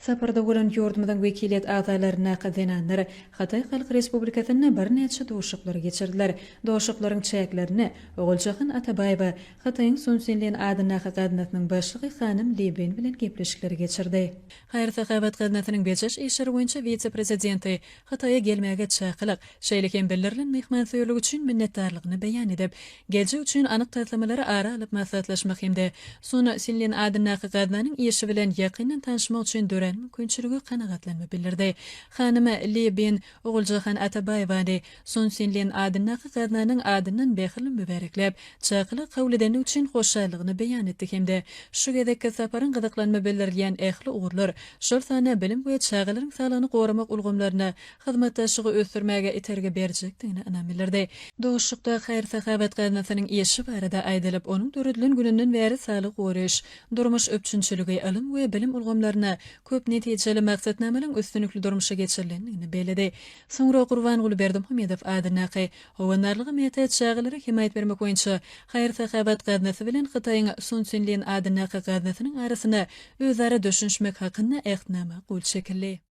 Saparda bolan ýurdumyzyň wekiliýet agzalaryndaky zenanlar Hytaý Halk Respublikasynda birnäçe duşuşyklary geçirdiler. Duşuşyklaryň çäklerinde Oguljahan Atabaýewa Hytaýyň Sun Sinlin adyndaky gaznasynyň başlygy hanym Li Bin bilen gepleşikleri geçirdi. Haýyr-sahawat gaznasynyň bejeriş işleri boýunça wise-prezidenti Hytaýa gelmäge çakylyk, şeýle hem bildirilen myhmansöýerlik üçin minnetdarlygyny beýan edip, geljek üçin anyk taslamalary ara alyp maslahatlaşmak hem-de Sun Sinlin adyndaky gaznanyň işi bilen ýakyndan tanyşmak üçin dörän mümkinçilige kanagatlanma bildirdi. Hanym Li Bin Oguljahan Atabaýewany Sun Sinlin adyndaky gaznanyň adyndan mähirli mübärekläp, çakylygy kabul edendigi üçin hoşallygyny beýan etdi hem-de şu gezekki saparyň gyzyklanma bildirilýän ähli ugurlar, şol sanda bilim we çagalaryň saglygyny goramak ulgamlarynda hyzmatdaşlygy ösdürmäge itergi berjekdigine ynam bildirdi. Duşuşykda haýyr-sahawat gaznasynyň işi barada aýdylyp, onuň döredilen gününden bäri saglygy goraýyş, durmuş üpjünçiligi, ylym we bilim ulgamlarynda köp netijeli maksatnamalaryň üstünlikli durmuşa geçirilendigini belledi. Soňra Gurbanguly Berdimuhamedow adyndaky Howandarlyga mätäç çagalara hemaýat bermek boýunça haýyr-sahawat gaznasy bilen Hytaýyň Sun Sinlin adyndaky gaznasynyň arasynda özara düşünişmek hakynda Ähtnama gol çekildi.